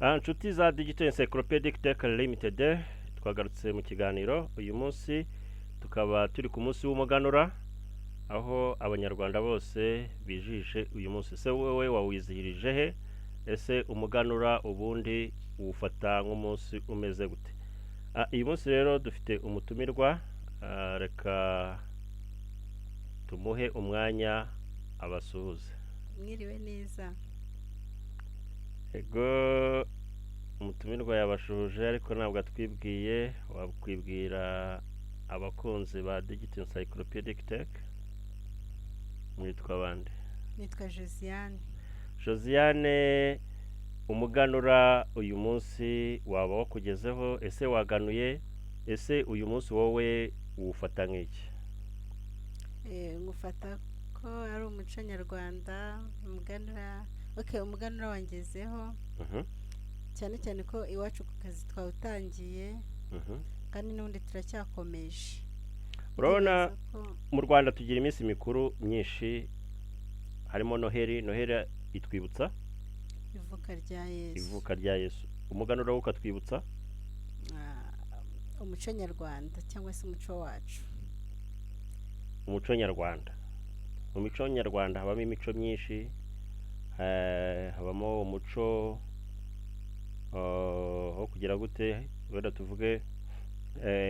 Inshuti za Digital Encyclopedic Tech Limited, twagarutse mu kiganiro. Uyu munsi tukaba turi ku munsi w'umuganura, aho Abanyarwanda bose bijije uyu munsi. Ese wowe wawizihirije he? Ese umuganura ubundi uwufata nk'umunsi umeze gute? Uyu munsi rero dufite umutumirwa. Reka tumuhe umwanya abasuhuze. Mwiriwe neza. Ego, umutumirwa yabashuhuje, ariko ntabwo atwibwiye. Wakwibwira abakunzi ba Digital Encyclopedic Tech? Mwitwa bande? Nitwa Josiane. Josiane, umuganura uyu munsi waba wakugezeho? Ese waganuye? Ese uyu munsi wowe uwufata nk'iki? Ngufata ko ari umuco nyarwanda umuganura. Okay, umuganura wangezeho, cyane cyane ko iwacu ku kazi twawutangiye, kandi n'ubundi turacyakomeje. Urabona, Ndibaza ko mu Rwanda tugira iminsi mikuru myinshi, harimo Noheli. Noheli itwibutsa ivuka rya Yesu. Ivuka rya Yesu. Umuganura wo ukatwibutsa umuco nyarwanda cyangwa se umuco wacu. Umuco nyarwanda. Mu mico nyarwanda habamo imico myinshi, habamo umuco wo kugira gute? Wenda tuvuge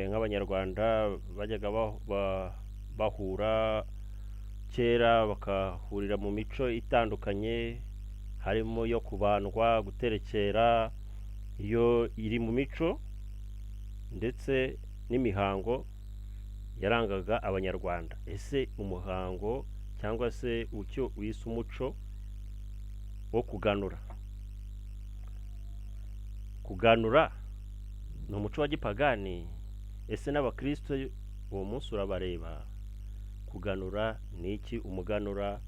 nk'Abanyarwanda bajyaga bahura kera, bakahurira mu mico itandukanye, harimo iyo kubandwa, guterekera. Iyo iri mu mico ndetse n'imihango yarangaga Abanyarwanda. Ese umuhango cyangwa se icyo wise umuco wo kuganura, kuganura ni umuco wa gipagani? Ese n'Abakristo uwo munsi urabareba? Kuganura ni iki? Umuganura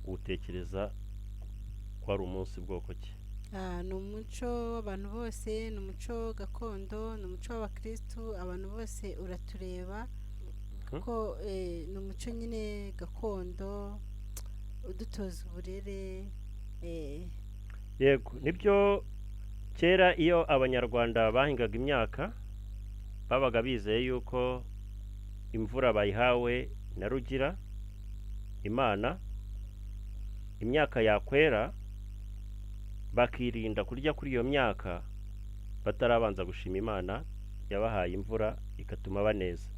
utekereza ko ari umunsi bwoko ki? Ni umuco w'abantu bose, ni umuco gakondo, ni umuco w'Abakristu, abantu bose uratureba, kuko ni umuco nyine gakondo udutoza uburere. Yego, nibyo. Kera iyo Abanyarwanda bahingaga imyaka, babaga bizeye yuko imvura bayihawe na Rugira Imana. Imyaka yakwera, bakirinda kurya kuri iyo myaka batarabanza gushima Imana yabahaye imvura igatuma baneza.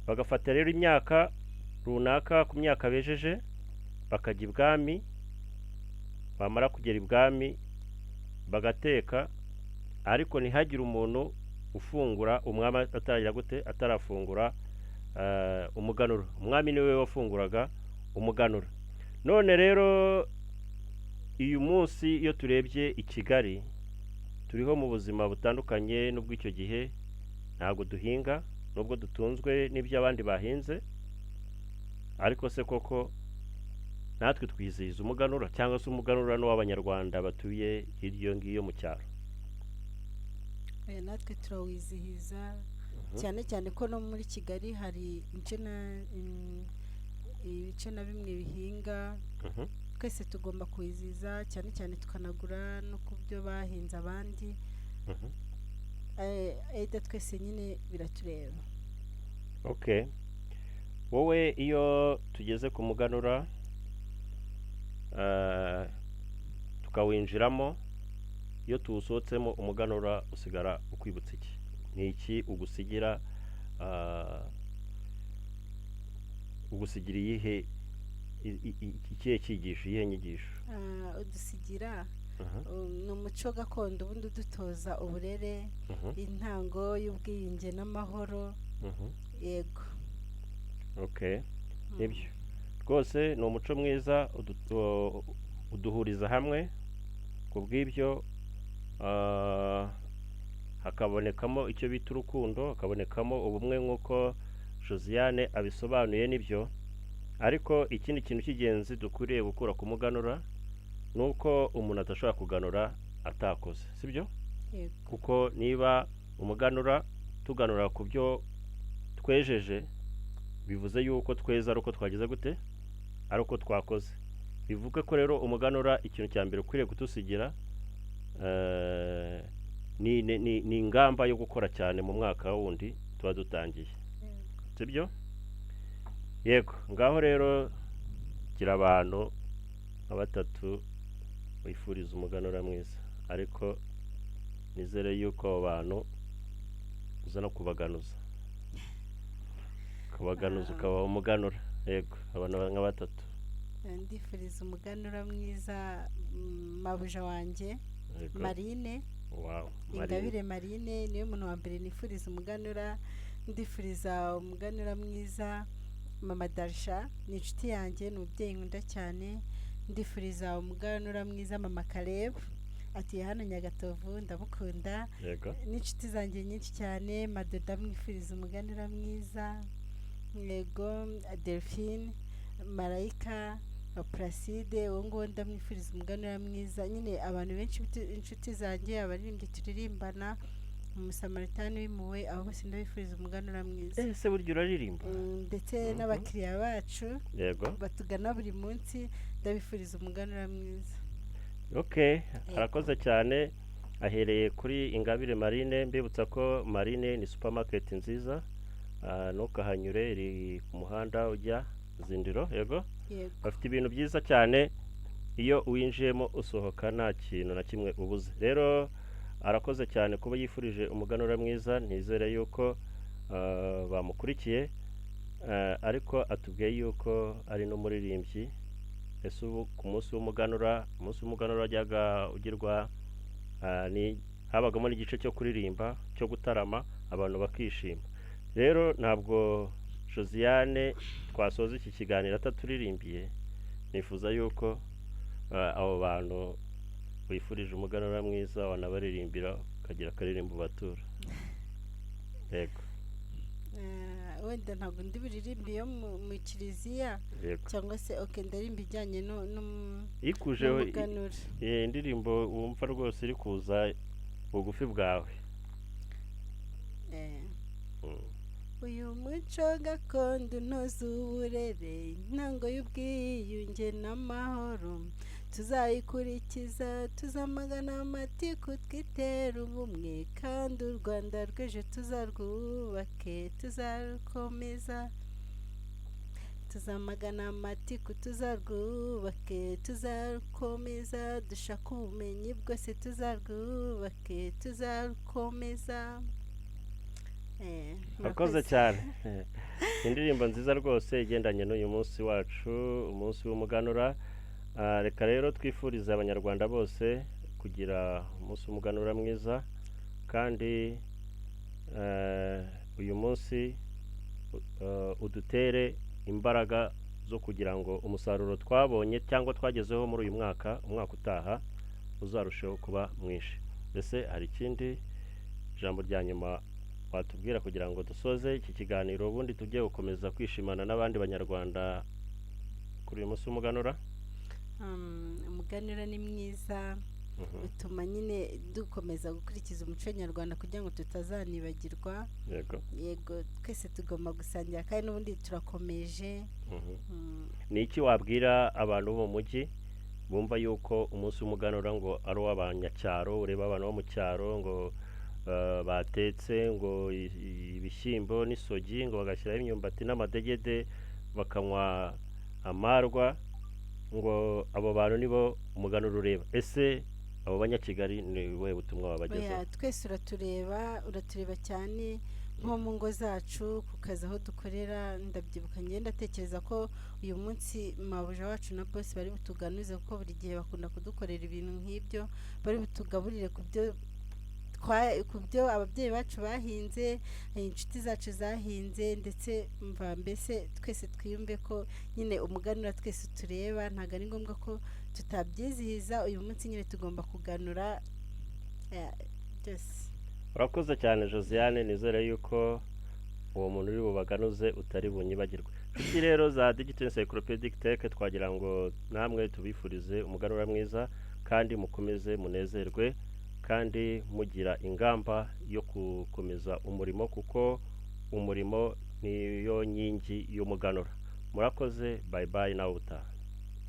Bagafata rero imyaka runaka ku myaka bejeje, bakajya ibwami. Bamara kugera ibwami bagateka, ariko ntihagire umuntu ufungura umwami ataragira gute? Atarafungura umuganura. Umwami niwe wafunguraga umuganura. None rero uyu munsi iyo turebye i Kigali, turiho mu buzima butandukanye n'ubw'icyo gihe. Ntabwo duhinga, nubwo dutunzwe n'ibyo abandi bahinze. Ariko se koko natwe twizihiza umuganura, cyangwa se umuganura n'uw'Abanyarwanda batuye hirya iyo ngiyo mu cyaro? Natwe turawizihiza, cyane cyane ko no muri Kigali hari ibice na bimwe bihinga. Twese tugomba kuwizihiza, cyane cyane tukanagura no ku byo bahinze abandi. Either twese nyine biratureba. Okay, wowe iyo tugeze ku muganura, tukawinjiramo, iyo tuwusohotsemo, umuganura usigara ukwibutsa iki? Ni iki ugusigira? Ugusigira iyihe ikihe cyigisho, iyihe nyigisho? Udusigira ni umuco gakondo ubundi udutoza uburere, intango y'ubwiyunge n'amahoro. Yego. Okay, nibyo rwose, ni umuco mwiza uduhuriza hamwe. Ku bw'ibyo hakabonekamo icyo bita urukundo, hakabonekamo ubumwe, nk'uko Josiane abisobanuye. Nibyo. Ariko ikindi kintu cy'ingenzi dukwiriye gukura ku muganura ni uko umuntu adashobora kuganura atakoze, sibyo? Yego. Kuko niba umuganura tuganura ku byo twejeje, bivuze yuko tweza ari uko twagize gute? Ari uko twakoze. Bivuge ko rero umuganura, ikintu cya mbere ukwiriye kudusigira Ni ingamba yo gukora cyane mu mwaka wundi tuba dutangiye, sibyo? Yego, ngaho rero gira abantu nka batatu wifuriza umuganura mwiza, ariko nizere yuko abo bantu uza no kubaganuza, ukabaganuza, ukabaha umuganura. Yego, abantu nka batatu. Ndifuriza umuganura mwiza mabuja wanjye. Yego. Marine. Wow, Marine. Ingabire Marine niwe muntu wa mbere nifuriza umuganura. Ndifuriza umuganura mwiza mama Darsha, ni inshuti yanjye, ni umubyeyi nkunda cyane. Ndifuriza umuganura mwiza mama Caleb, atuye hano Nyagatovu, ndamukunda. Yego. N'inshuti zanjye nyinshi cyane. Madoda, mwifuriza umuganura mwiza. Yego, Delphine, Marayika, Placide, uwo nguwo ndamwifuriza umuganura mwiza. Nyine abantu benshi, inshuti zanjye, abaririmbyi turirimbana, Umusamaritani w'impuhwe, abo bose ndabifuriza umuganura mwiza. Ese burya uraririmba? Ndetse n'abakiriya bacu batugana buri munsi, ndabifuriza umuganura mwiza. Okay, arakoze cyane. Ahereye kuri Ingabire Marine. Mbibutsa ko Marine ni supermarket nziza. Ntukahanyure, iri ku muhanda ujya Zindiro. Yego. Yego. Bafite ibintu byiza cyane, iyo winjiyemo usohoka nta kintu na kimwe ubuze. Rero arakoze cyane kuba yifurije umuganura mwiza. Nizere yuko bamukurikiye. Ariko atubwiye yuko ari n'umuririmbyi. Ese ubu ku munsi w'umuganura, umunsi w'umuganura wajyaga ugirwa, ni habagamo n'igice cyo kuririmba, cyo gutarama, abantu bakishima. Rero ntabwo Josiane twasoza iki kiganiro ataturirimbiye. Nifuza yuko abo bantu wifurije umuganura mwiza wanabaririmbira, ukagira akaririmbo batura. Yego. Wenda ntabwo ndi buririmbe iyo mu kiliziya cyangwa se, okay, ndarimba ijyanye ikujeho n'umuganura. Indirimbo wumva rwose iri kuza bugufi bwawe. Uyu muco gakondo unoza uburere, intango y'ubwiyunge n'amahoro, tuzayikurikiza, tuzamagana amatiku, twitera ubumwe, kandi u Rwanda rw'ejo tuzarwubake, tuzarukomeza. Tuzamagana amatiku, tuzarwubake, tuzarukomeza, dushake ubumenyi bwose, tuzarwubake, tuzarukomeza. Urakoze Murakoze. cyane. Indirimbo nziza rwose igendanye n'uyu munsi wacu, umunsi w'umuganura. Reka rero twifurize Abanyarwanda bose kugira umunsi w'umuganura mwiza, kandi uyu munsi udutere imbaraga zo kugira ngo umusaruro twabonye cyangwa twagezeho muri uyu mwaka, umwaka utaha uzarusheho kuba mwinshi. Mbese hari ikindi jambo rya nyuma watubwira kugira ngo dusoze iki kiganiro, ubundi tujye gukomeza kwishimana n'abandi Banyarwanda kuri uyu munsi w'umuganura? Umuganura ni mwiza, utuma nyine dukomeza gukurikiza umuco nyarwanda kugira ngo tutazanibagirwa. Yego, twese tugomba gusangira, kandi n'ubundi turakomeje. Ni iki wabwira abantu bo mu mujyi bumva yuko umunsi w'umuganura ngo ari uw'abanyacyaro? Ureba abantu bo mu cyaro ngo batetse ngo ibishyimbo n'isogi, ngo bagashyiraho imyumbati n'amadegede, bakanywa amarwa, ngo abo bantu nibo umuganura ureba. Ese abo Banyakigali ni ubuhe butumwa wabagezaho? Oya, twese uratureba, uratureba cyane nko mu ngo zacu, ku kazi aho dukorera. Ndabyibuka, ngenda ndatekereza ko uyu munsi mabuja wacu na boss bari butuganuze, kuko buri gihe bakunda kudukorera ibintu nk'ibyo, bari butugaburire ku byo ababyeyi bacu bahinze, inshuti zacu zahinze, ndetse mva mbese twese twiyumve ko nyine umuganura twese tureba. Ntabwo ari ngombwa ko tutabyizihiza uyu munsi, nyine tugomba kuganura byose. Urakoze cyane Josiane, nizere yuko uwo muntu uri bubaganuze utari bunyibagirwe. Inshuti rero za Digital Encyclopedic Tech, twagira ngo namwe tubifurize umuganura mwiza, kandi mukomeze munezerwe, kandi mugira ingamba yo gukomeza umurimo, kuko umurimo niyo nkingi y'umuganura. Murakoze, bye bye, nawe utaha.